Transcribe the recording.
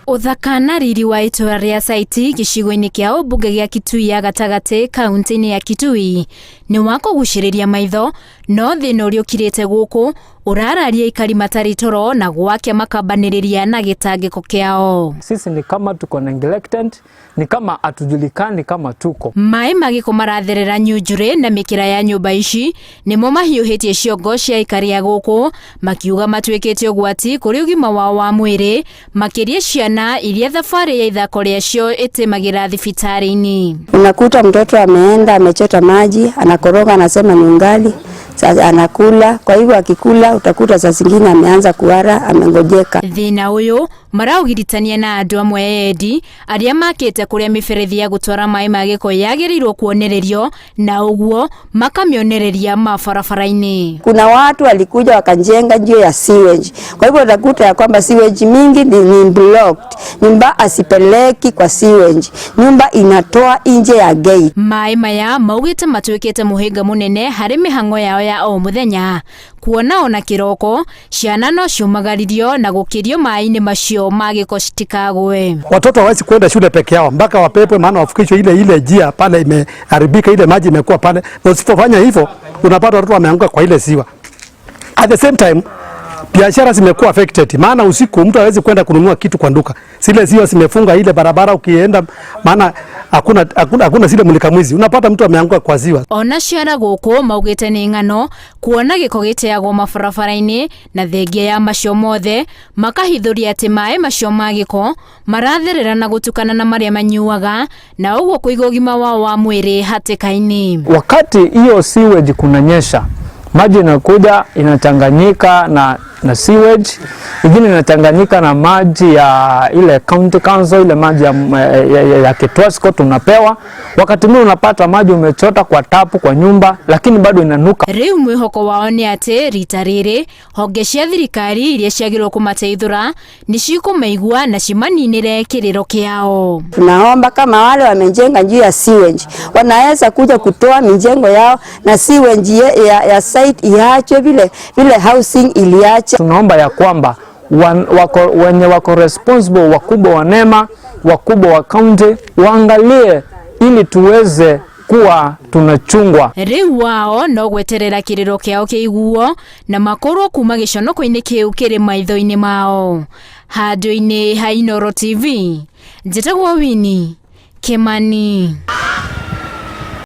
Ũthaka na riri wa itũra rĩa Saiti gĩcigo-inĩ kĩa ũmbunge gĩa Kitui ya gatagatĩ kaunti-inĩ ya Kitui nĩ wa kũgucĩrĩria maitho, no thĩna ũrĩa ũkirĩte gũkũ ũrararia aikari matarĩ toro na gwake makambanĩrĩria na gĩtangĩko kĩao. Sisi ni kama tuko neglected, ni kama hatujulikani kama tuko. Maĩ ma gĩko maratherera nyunjurĩ na mĩkĩra ya nyũmba ici nĩmo mahiũhĩtie ciongo cia aikari a gũkũ, makiuga matuĩkĩte ũgwati kũrĩ ũgima wao wa mwĩrĩ, makĩria ciana iria thabarĩ ya ithako rĩacio ĩtĩmagĩra thibitarĩ-inĩ. Unakuta mtoto ameenda amechota maji, anakoroga, anasema ni ungali, sasa anakula. Kwa hivyo akikula utakuta saa zingine ameanza kuhara, amengojeka. Thĩna ũyũ maraũgiritania na andũ amwe endi arĩa makĩte kũrĩa mĩberethi ya gũtwara maĩ ma gĩko yagĩrĩirwo kuonererio na ũguo makamĩonereria mabarabara-inĩ. Kuna watu walikuja wakajenga njia ya sewage. Kwa hivyo utakuta ya kwamba sewage mingi ni blocked. Nyumba asipeleki kwa sewage. Nyumba inatoa nje ya gate. Maĩ maya maugĩte matuĩkĩte mũhĩnga mũnene harĩ mĩhang'o yao ya o mũthenya, kuona ona kĩroko ciana no ciumagaririo na gũkĩrio maĩ-inĩ macio ma gĩko citikagwe. Watoto hawezi kwenda shule peke yao mpaka wapepwe, maana wafikishwe ile ile njia pale imeharibika, ile maji imekuwa pale, na usipofanya hivyo unapata watoto wameanguka kwa ile ziwa. At the same time biashara zimekuwa affected, maana usiku mtu hawezi kwenda kununua kitu kwa duka, zile ziwa zimefunga ile barabara, ukienda maana hakuna, hakuna, hakuna zile mulika mwizi, unapata mtu ameanguka kwa ziwa. Ona ciana gũkũ maugĩte nĩ ng'ano kuona gĩko gĩteagwo mabarabara-inĩ na thengia ya macio mothe makahithũria atĩ maĩ macio ma gĩko maratherera na gũtukana na marĩa manyuaga na ũguo kũiga ũgima wao wa mwĩrĩ hatĩka-inĩ. Wakati hiyo sewage kunanyesha, maji inakuja inachanganyika na sewage, ingine inachanganyika na maji ya ile county council, ile maji ya Kitwasco tunapewa. Wakati mwingine unapata maji umechota kwa tapu kwa nyumba, lakini bado inanuka. Rĩu mwĩhoko wao nĩ atĩ rita rĩrĩ honge cia thirikari iria ciagĩrĩirwo kũmateithũra nĩ cikũmaigua na cimaninĩre kĩrĩro kĩao. Tunaomba kama wale wamejenga njia ya sewage wanaweza kuja kutoa mijengo yao na sewage ya site iachwe vile vile housing iliacha. Tunaomba ya kwamba wenye wako responsible, wakubwa wa NEMA, wakubwa wa county waangalie ili tuweze kuwa tunachungwa. Rĩu wao no gweterera kĩrĩro kĩao kĩiguo na makorwo kuma gĩconoko-inĩ kĩu kĩrĩ maitho-inĩ mao. Handũ-inĩ ha Inooro TV, njĩtagwo Winnie Kimani.